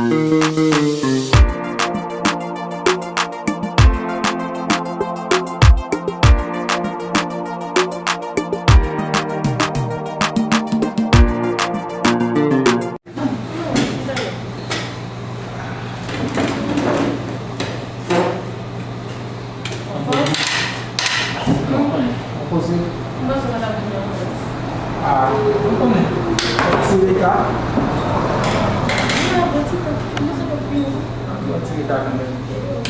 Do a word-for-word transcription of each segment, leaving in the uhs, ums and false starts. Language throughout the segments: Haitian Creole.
Anfòm? Anfòm, poze. Mwen panse w pa t ap vini ankò. Ah, ou konnen. Ti reta. Ah, bon, ti reta. Mwen panse w ap vini. Ah, bon, ti reta kanmenm.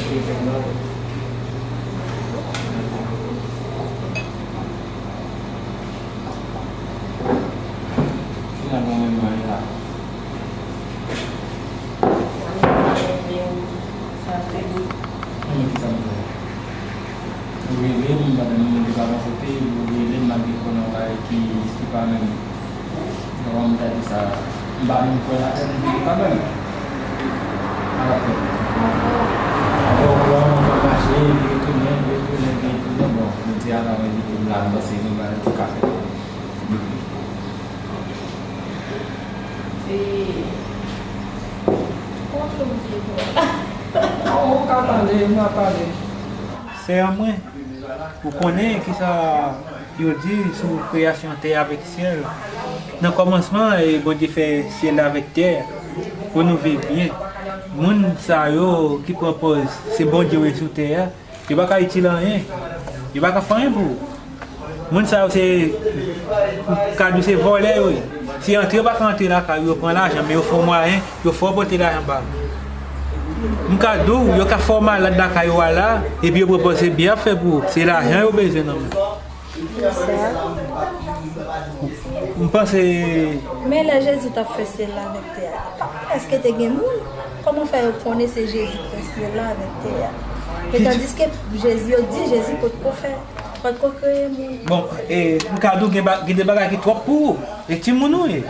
Te fè mal. Finalman, mwen manje la. Sa fè m. Mwen menm ki sa m fè. Ou rele m, pandan m te pa nan kote, ou rele m, malgre konnen yon bagay ki, ki pa menm. Kòman m ta di sa? M pa menm kwè ladan l, m di, pa menm. Ala fè. Apre, ou pran, ou fè mache, vire tounen, vire tounen, vire tounen. Bon, m di, ala, mwen evite m la, m panse gen bagay ki ka fèt. E, kòman fè w di pou la? Ou ka pale, ou ka pale. Sè an mwen, ou konnen kisa yo di sou kreyasyon tè avèk syèl? Nan kòmansman, e, Bondye fè syèl la avèk tè a pou nou viv byen. Moun sa yo ki pran pòz se Bondye yo ye sou tè a, yo pa ka itil anyen. Yo pa ka fè anyen pou ou. Moun sa yo se, m ka di w se vòlè yo ye. Se antre yo pa ka antre lakay ou, yo pran lajan, men yo fè yon mwayen, yo fè w pote lajan ba yo. M ka di w, yo ka fè w malad lakay ou a la, epi yo pran pòz se byen y ap fè pou ou. Se lajan yo bezwen nan men w. Sa. M panse. Men lè Jezi t ap fè syèl la avèk tè a, èske te gen moun? Kòman fè yo konnen se Jezi k fè syèl la avèk tè a? E tandiske Jezi, yo di Jezi potko fè, potko kreye moun. Bon, e, m ka di w gen ba-, gen de bagay ki twòp pou ou. E timoun ou ye.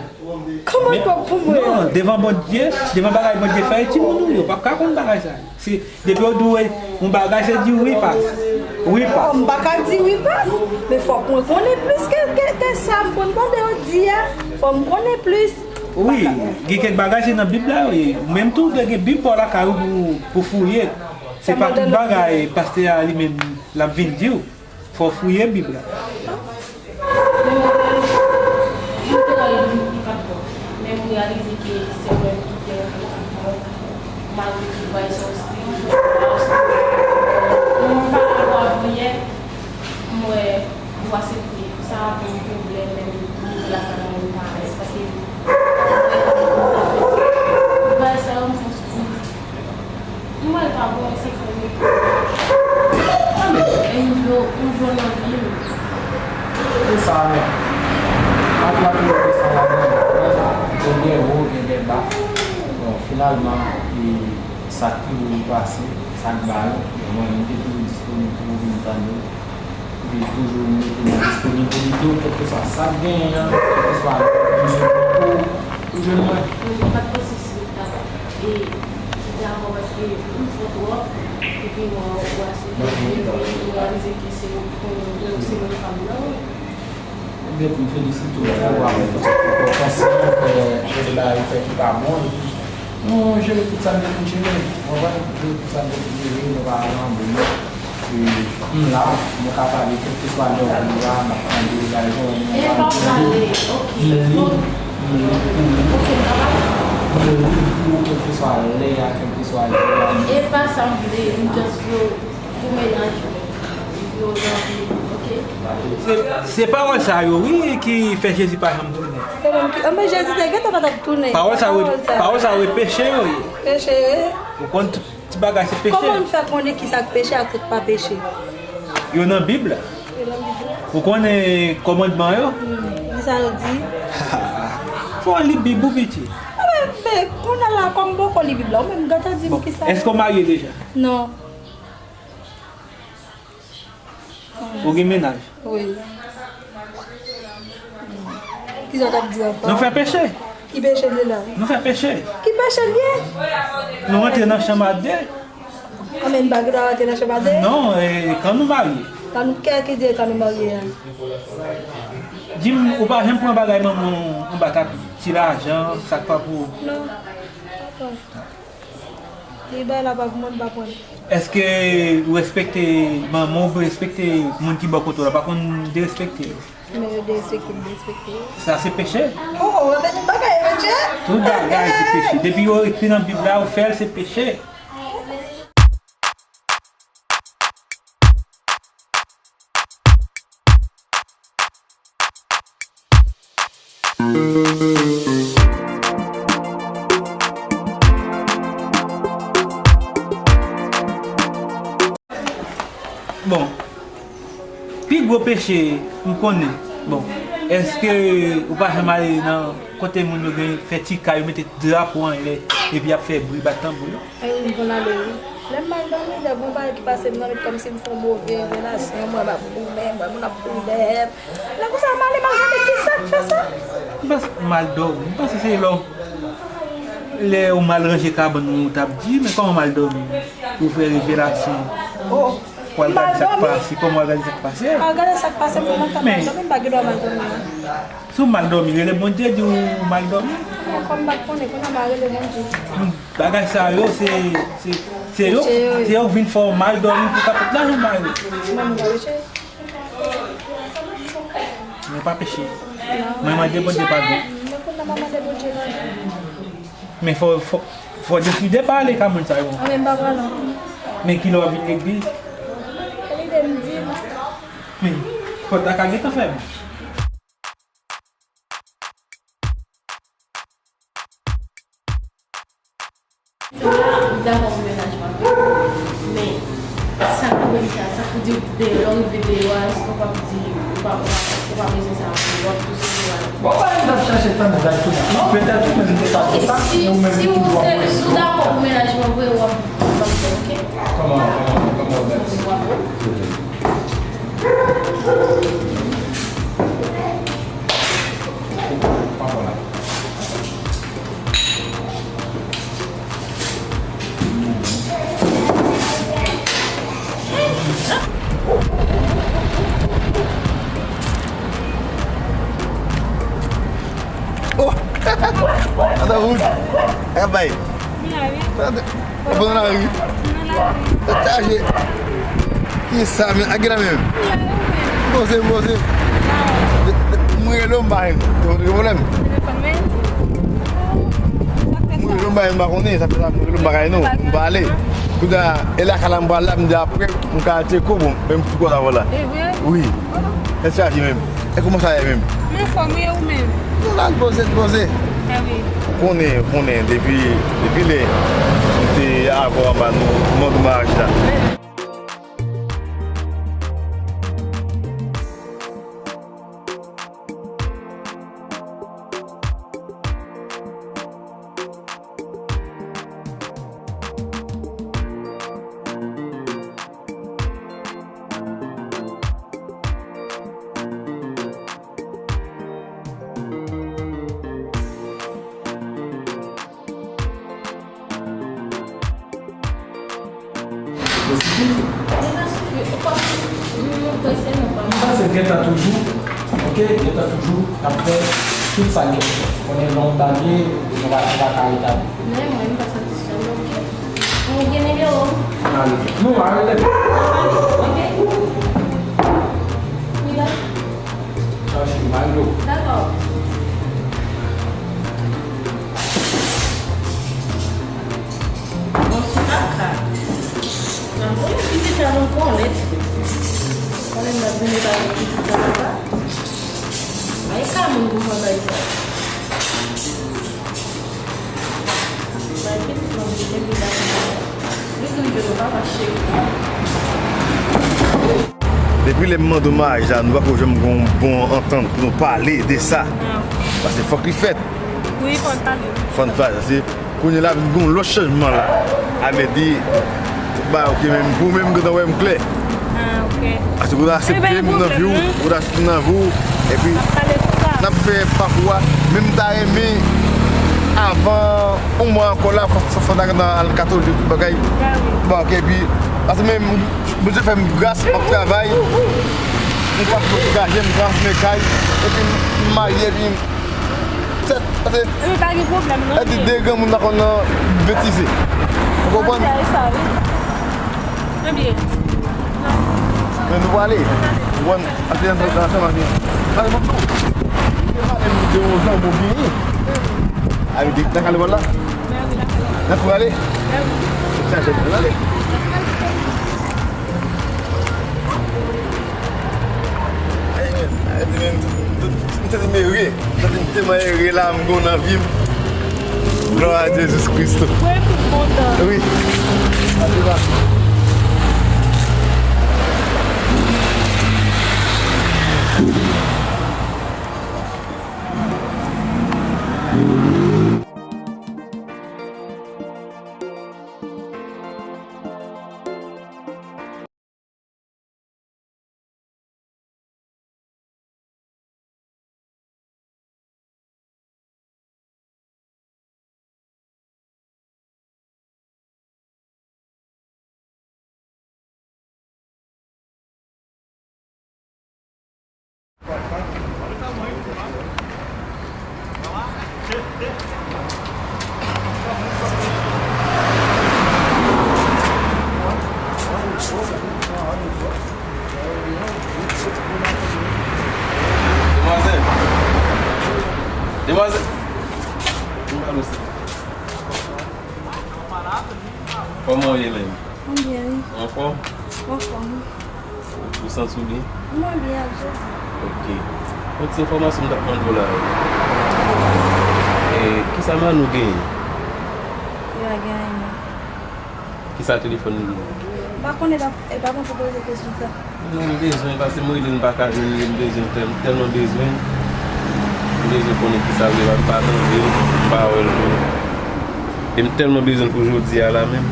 Kòman twòp pou mwen? Non, devan Bondye, devan bagay Bondye fè, e timoun ou ye. Ou p ap ka konn bagay sa. Se, depi yo di w yon bagay, se di wi pas. Wi pas. Oh, m pa ka di wi pas, men fòk mwen konnen plis ke, ke, ke sa m konn tande yo di a. Fòk m konnen plis. Wi, gen kèk bagay se nan Bib la yo ye. Ou menm tou, w dwe gen Bib pa w lakay ou pou, pou fouye. Se pa tout bagay pastè a li menm l ap vin di w. Fò w fouye Bib la. Men mwen, mwen te wè l vin pi pat bon. Men mwen reyalize ke se mwen ki te rete pi bon. Malgre tout bagay sa ostil, mwen pa ka vwa vriyè, mwen dwa se pri. Sa pa yon pwoblèm, menm Bib la sa mwen pa alèz. Paske mwen, mwen, mwen, tout bagay sa yo, mwen fè sou Mwen pa bon, se fò yo. E m vle, m vle nan vi m. E sa menm. Ak la tou, e sa la menm. Gen de wo, gen de ba. Bon, finalman, e sa k pi wo pase, sa k ba yo. Mwen, m te toujou disponib pou vin tande w. Li toujou mete nan disponibilite w, kèlkeswa sa k genyen an, kèlkeswa lè w bezwen mwen, ou, ou jwenn mwen. Mwen pa t panse si w t ap, e, kite ankò paske ou fò twòp, epi mwen, ou asepte, epi mwen reyalize ke se ou ki konnen, se menm fanm nan. Ebyen, m felisite w pou w ap fè konsyan, fè, fè bagay ou fè ki pa bon, epi Nou jere tout sa n gen pou n jere, w konprann? Jere tout sa n gen pou n jere, nou pa al anbo non. E m la, mwen ka pale kèlkeswa lè w vle la, m ap tande w, bay jwenn mwen, m ap tande w. M li, m li pou ou. M li pou ou kèlkeswa lè a, kèlkeswa jou a. E pa sa m vle, m just vle w pou mennaj ou. Se, se pawòl sa yo, wi, ki fè Jezi pa janm tounen. Anben, Jezi te gentan pa t ap tounen. Pawòl sa yo, pawòl sa yo, e peche yo ye. Peche yo ye. Ou konn tout ti bagay se peche. Kòman n fè konnen ki sa k peche ak sa k pa peche? Yo nan Bib la. Yo nan Bib la. Ou konnen kòmandman yo? Hmm, ki sa yo di? Fò w li Bib ou piti. Anben, men, kounye a la, kòm m poko li Bib la, ou menm gentan di m ki sa. Èske w marye deja? Non. Ou gen mennaj? Wi. Kisa w t ap di ankò? Nou fè peche. Ki peche li la? Nou fè peche. Ki peche l ye? Nou rantre nan chanm a de. Anben, n pa gen dwa rantre nan chanm a de? Non, e, kan nou marye. Kan nou, kè ki di kan nou marye a? Di m, ou pa janm pran bagay manman w anba tapi? Ti lajan, sa k pa pou ou? Non. Li bay la pa pou mwen, m pa pran. Èske ou respekte manman w, ou respekte moun ki bò kote w la? Pa konn derespekte yo. Men yo derespekte m, derespekte yo. Sa se peche. Oh, oh, men tout bagay e peche. Tout bagay se peche. Depi yo ekri nan Bib la, ou fè l, se peche. Bon, pi gwo peche m konnen, bon, èske ou pa janm ale nan kote moun yo gen fè ti kay, yo mete drapo anlè, epi y ap fè bri, bat tanbou yo? Wi, m konn ale, wi. Lè m mal dòmi, lè gon bagay ki pase m nan met kòmsi m fè yon move revelasyon, m wè m ap goumen, m wè moun ap kouri dèyè m. Lè konsa m ale, m al gade kisa k fè sa. M panse mal dòmi, m panse se lè w, lè w mal ranje kabann ou, ou t ap di, men kòman mal dòmi? Ou fè revelasyon. Oh, w al gade sa k pase, kòman w al gade sa k pase? M al gade sa k pase, m konn nan kay mal dòmi, m pa gen dwa mal dòmi non. Si w mal dòmi, rele Bondye, di w mal dòmi. Mwen kòm m pa t konnen, kounye a m a rele Bondye. Bagay sa yo, se, se, se yo, se yo k vin fè w mal dòmi pou kapèt lajan ba yo. Mwen, mwen pa peche. Mwen pa peche. Mwen mande Bondye padon. Mwen konn nan mwen mande Bondye padon. Men fò, fò, fò w deside pa ale ka moun sa yo. Anben m pa pral non. Men kilè w ap vin legliz? Lide m di m. Men, pòt la ka gentan fèmen. Ou dakò pou mennaj mwen? Men, sa k ap vin sa, sa k pou di w deyò, lè w rive deyò a, èske w p ap di, ou pa, ou pa, ou pa bezwen sa, w ap tou sou yo a? Bon, pa vin ap chache tann zak tou. Non, petèt ou menm te ka fè sa, si, men ou menm ki dwa mwen. Si w dakò pou mennaj mwen vre, w ap, w ap fè, oke? Kòman, kòman, kòman w mèt? W ap Oh! Adan wout. Abay. Mwen la wi. Ou bon nan lari? Mwen nan lari. Tèt chaje. Kisa men? A gen la menm. Poze, poze. M rele w, m pa jwenn. Ou gen pwoblèm? Telefòn men. M rele w, m pa jwenn, m pa konnen. Sa fè sa, m rele w, m pa ka jwenn ou. M pa ale. Kounye a, e lakay la m pral la, m di apre, m ka tcheke w, bon, men m fout konn sa vòlè. E vre? Wi. Tèt chaje menm. E kòman sa ye menm? M anfòm wi, e ou menm? Nou la, n poze, n poze. A wi. Konnen, konnen, depi, depi lè m te avè w anba nou, nan domaj la. M panse gentan toujou, oke, gentan toujou, n ap fè tout sa gen. Konnen lè w lage, nou pa, nou pa ka retabli. Men mwen, m pa satisfè, men oke. Ou gen nimewo m? Ale. Non, ale. Oke. Wi la. Chache Mario. Dakò. Bon, sou kaka. Nan konnen pitit la, nou konnen. Konnen m ap vin avèk pitit la papa. Ay, ka moun pou mwen bay sa. Bay pitit mwen vin epi la. Li tou jwe nou papa cheri. Depi lè m mande w maryaj la, nou pako janm gen yon bon antant pou nou pale de sa. Paske fòk li fèt. Wi, fò n pale. Fò n pale. Paske kounye a la vin gen yon lòt chanjman la. A vle di, ba, oke, men pou ou menm, gentan wè m klè. Ah, oke. Paske ou ta aksepte m nan vi w, ou ta aksepte m nan vi w, epi n ap fè pakou a. Men m ta renmen, avan yon mwa ankò la, fò, fò, fò n ta gentan al katolik, tout bagay. Ba, oke, epi, paske men, Bondye fè m gras, m ap travay. M ka angaje m, m ka fè kay, epi m marye, epi Pase, e pa gen pwoblèm, non. Sa di de granmoun pa konn nan betize. Ou konprann? Sa, sa, wi. Ebyen. Men nou prale. Ou konprann? Pase nan, nan, nan, nan, nan, nou te pale de yon jan bon byen. Avèk de, nan kale la. Nan prale. Sa, se prale. M santi m ere. M santi m tèlman ere la, m gen yon anvi m. Glwa a Jezi Kris. Mwen tou kontan. Wi. Ate pa. Demwazèl. Demwazèl. Kòman w ye menm? Mwen byen, wi. Anfòm? Anfòm, wi. Ou santi w byen? Mwen byen, ak Jezi. Ok. Yon ti enfòmasyon m t ap mande w la. E, kisa Manou genyen? Li pa gen anyen. Kisa telefòn li genyen? M pa konnen, e pa, e pa mwen ki poze kesyon sa. Non, m bezwen, paske m rele l, m pa ka jwenn li, m bezwen, tèl-, m tèlman bezwen. M bezwen konnen kisa l ye, m pa tande l, m pa wè l tou. E m tèlman bezwen l pou jodi a la menm.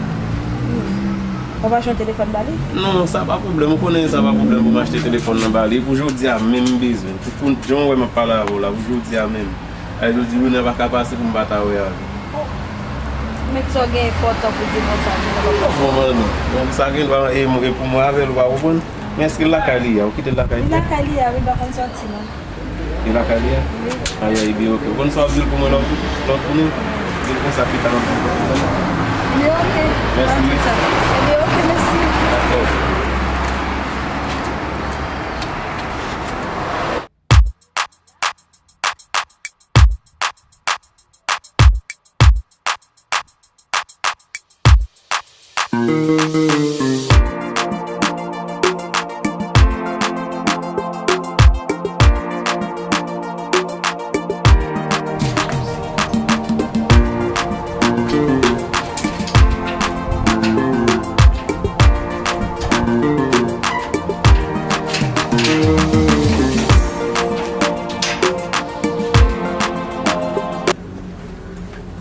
Hmm. Ou pa achte yon telefòn ba li? Non, sa pa pwoblèm. Ou konnen sa pa pwoblèm pou m achte telefòn nan ba li. Pou jodi a menm m bezwen. Pou, pou jan w wè m ap pale avè w la, pou jodi a menm. Sa vle di, jounen an pa ka pase pou m pa ta wè avè l. Men kisa w gen enpòtan pou di konsa, ki nan kòb konsa? Bon, bon, bon, sa gen dwa e, e pou mwen avè l, ou pa konprann? Men èske l lakay li a? Ou kite l lakay li a? Li lakay li a, wi, li pa konn sòti, non. Li lakay li a? Wi. Ayayay, byen, ok. Ou konn sa w ap di l pou mwen lòt, lòt jounen? Di l konsa pita nan. Li ok. Mèsi. Li ok, mèsi. Dakò.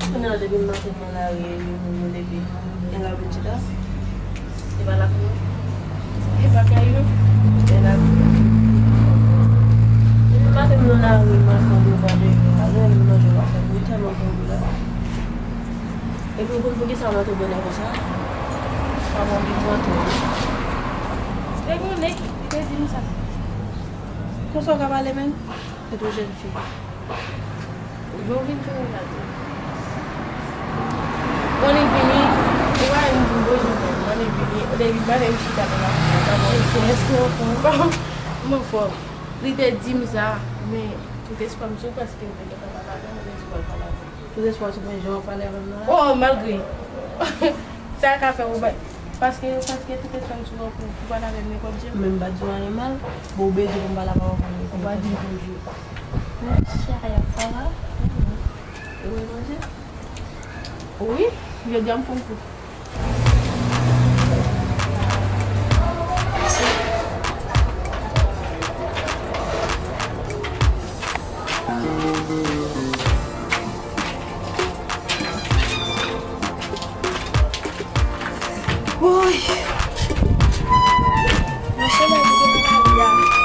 Kounye a depi maten nan lari, epi moun yo leve, gen la vin chita. E pa lakay yo. E pa kay yo. E la. Depi maten m nan lari, m al fè yon devwa deyò a, lè m manje, m ap fè bri, tèlman gen bri la. Epi ou konn poukisa m antre bonè konsa? Papa m te pran tou. Te gen yon nèg, li te di m sa. Konsa w ka pale menm? Se tou jèn fi. Bon, vin fè yon gade. Bon, li vini, li pa vin di m bonjou menm. Bon, li vini, o debi, m pa vle m chita nan la, nan mwen, èske w anfòm? M anfòm. Li te di m sa, men tout espwa m sou, paske m te gentan pale avè l, m te di m pral pale avè l. Tout espwa sou, men jan w ap pale avè m nan la. Oh, malgre. Sa ka fè ou bay. Paske, paske tout espwa m sou, pou, pou pale avè m nenpòt jan. Men m pa di w anyen mal, bon, ou bezwen pou m pale avè w anfòm. Ou pa di m bonjou. Chaya, sa va? Ou manje? Wi, jodi a m fè yon kou. Woy! Nan solèy ki gen nan lari a.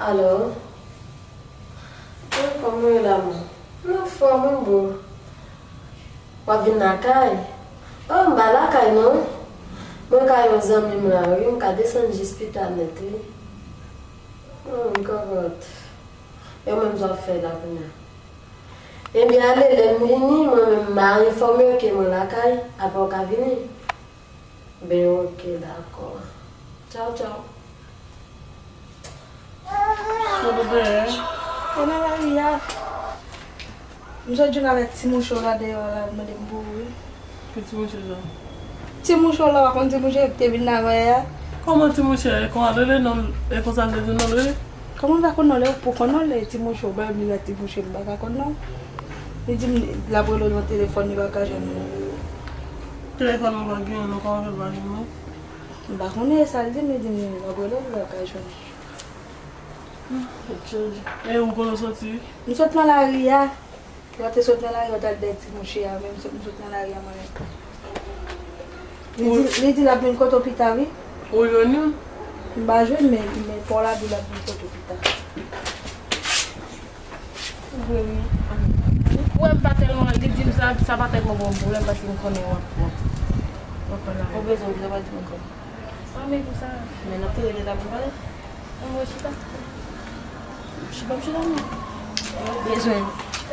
Alo? Wi, kòman w ye la, man? M anfòm, wi, boo. W ap vin lakay? Oh, m pa lakay, non. Mwen kay yon zanmi m la, wi. M ka desann jis pita nèt, wi. Oh, m konprann. E ou menm, sa w ap fè la kounye a? Ebyen, ale, lè m vini, mwen menm, m a enfòme w ke mwen lakay, apre w ka vini. Ben, oke, dakò. Tchaw, tchaw. Kote w ye? Mwen nan lari a. M sot jwenn avèk ti mouche w la deyò la, l mande m pou ou, wi. Ki ti mouche sa? Ti mouche w la, w pa konn ti mouche ki te vin la avè a? Kòman ti mouche? E kòman l rele non l? E konsa l te di non l rele? Kòman m pa konn non l? E ou pou konn non l? E ti mouche w bay m li wè ti mouche m pa ka konn non l. Li di m l ap rele w nan telefòn, li pa ka jwenn ou. Telefòn mwen pa genyen non, kòman fè l pa jwenn mwen? M pa konnen sa l di m, li di m l ap rele w, li pa ka jwenn ou. E ou kote w soti? M sot nan lari a. Lè w te sot nan lari a, w t al dèyè ti mouche a, men m sot, m sot nan lari a mwen menm. Li di, li di l ap vin kote w pita, wi. Ou jwenn li? M pa jwenn, men, men pa w la di l ap vin kote w pita. Vre, wi. Ou wè m pa tèlman, li di m sa, sa pa tèlman ba w pwoblèm, paske m konnen w ap, w ap, w ap pale avè l. Ou bezwen, ou bezwen pale ankò? Pa men pou sa. Men n ap te rele la pou pale. Ann mwen chita. Chita, m chita non. Ou bezwen.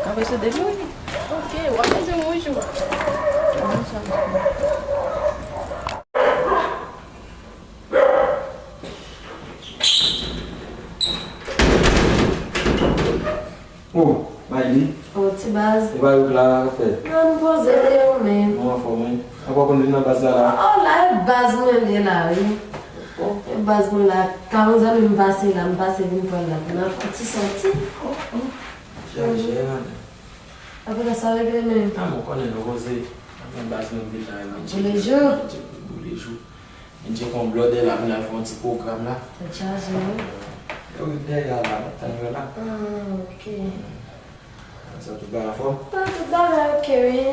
Ka bezwen de mwen. Oke, w ap bezwen mwen jou. Ann sa. Oh, Mayli. Oh, ti baz. E pa yo la fèt. Nan m poze de ou menm. Mwen anfòm, wi. Ankò konn vin nan baz la la? Oh, la, e baz mwen li la, wi. Oh. E baz mwen la. Ka yon zanmi m pase la, m pase vin pran l la. Pou n al fè yon ti sòti. Oh, oh. Chaje, madanm. Apre sa, sa regle menm. Ah, mwen konnen nou poze. Nan baz mwen vin la, e manje. Boulejou. Manje boulejou. Vin tcheke yon blòdè la pou n al fè yon ti pwogram la. Tèt chaje, wi. Yo ret dèyè a la, m ap tann yo la. Ah, oke. Sa tout bagay anfòm? Ah, tout bagay oke, wi.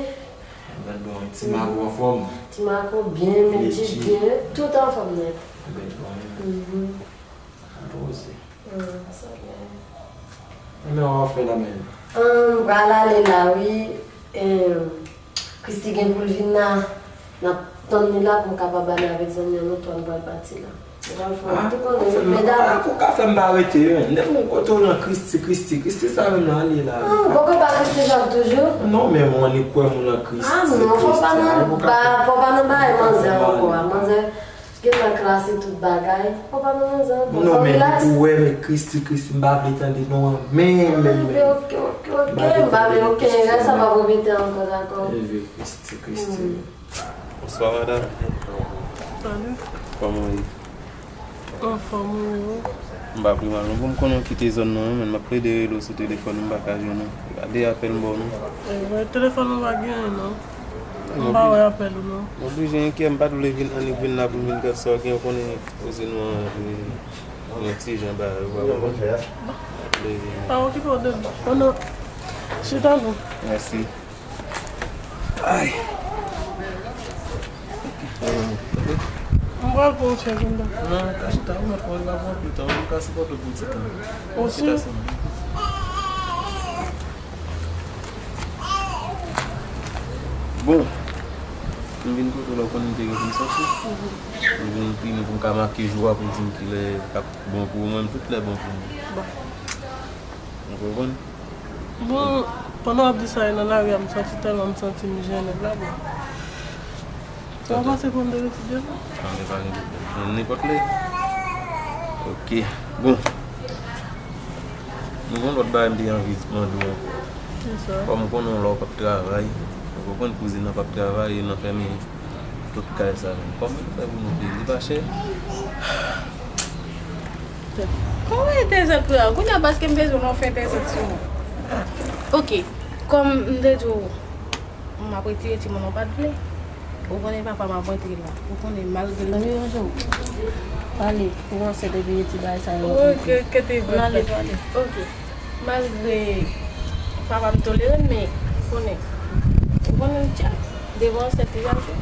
Mèt bon, ti mako anfòm? Ti mako byen, mèt di byen, tout anfòm nèt. Mèt bon, wi. Mhm. Sa poze. Hmm, sa byen. Enben, w ap fè la menm? Ahn, m pral ale la, wi. Em, Christy gen pou l vin la. N ap tann li la pou m kapab ale avèk zanmi an, nou twa nou pral pati la. Nou pral fè yon ti konnen, medam. Ah, ou ka fè m pa rete, wi. Depi m kote w nan Christy, Christy, Christy sa menm nan ale la. Ah, ou poko pa Christy Jacques toujou? Non, men mwen li kwè m nan Christy. Ah, non, fò pa nan ba, fò pa nan bagay manzè ankò a. Manzè gentan klase tout bagay. Fò pa nan manzè ankò. Non, men ou wè, men Christy, Christy, m pa vle tande non an. Men, men, men. Oke, oke, oke, oke. M pa vle, oke. Rès sa pa pou mete ankò, dakò? Leve, Christy, Christy. Hmm. Bonswa, madanm. Salut. Kòman w ye? Anfòm, wi, wi. M pa pi mal non. Bon, m konnen w kite zòn nan, wi, men m ap plede rele w sou telefòn, m pa ka jwenn ou. Gade apèl m ba w non. Eh, men telefòn mwen pa gen anyen non. M pa wè apèl ou non. M oblije enkyè, m pa t vle vin annik vin la pou m vin gad sa w gen, ou konnen koze nou an, e, yon ti jan bagay, ou pa konprann? Pa okipe w de li. Oh non. Chita non. Mèsi. Ay. M pral pran yon chèz anndan. Non, ka chita, ou mèt fè yon, li pa pran anpil tan, ou ka sipòte w pou ti tan. Osi. Chita sèlman. Bon, m vin kote w la, ou konnen m te gen pou m soti. M vin pini pou m ka make jou a, pou m di m kilè k ap bon pou ou, mwen menm tout lè bon pou mwen. Bon. Ou konprann? Bon, pandan w ap di sa, e nan lari a, m santi tèlman m santi m jennen la, bon. Sa w panse pou m de retidye? Tande pa gen pwoblèm. Nan nenpòt lè. Oke. Bon. Nou gon lòt bagay m te anvi mande w ankò. Kisa? Kòm m konnen w la w p ap travay, ou konprann kouzin nan p ap travay, e nan fèmen tout kay sa menm. Kòman nou fè pou nou peye? Li pa chè? Kòman e tèzèt la? Kounye a paske m bezwen w fè tèzèt sou mwen. Oke, kòm m te di w, m ap retire timoun an, w pa t vle. Ou konnen papa m ap rantre la. Ou konnen malgre l. Zanmi ranje w. Pale, ou ansent epi ti bagay sa yo. Oke, kete vre. Ann ale, pale. Oke. Malgre papa m tolere m, men ou konnen. Ou konnen l djab. Devan ansent li pral jwe.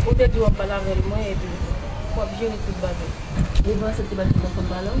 Ou te di w ap pale avè l, mwen, epi w ap jere tout bagay. Li panse ti bat li nan fon balon.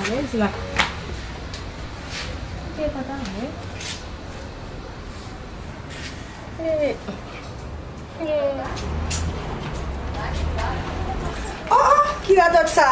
alèz la. Ki pantalon, wi. Eh. Oh, oh, ki radòt sa?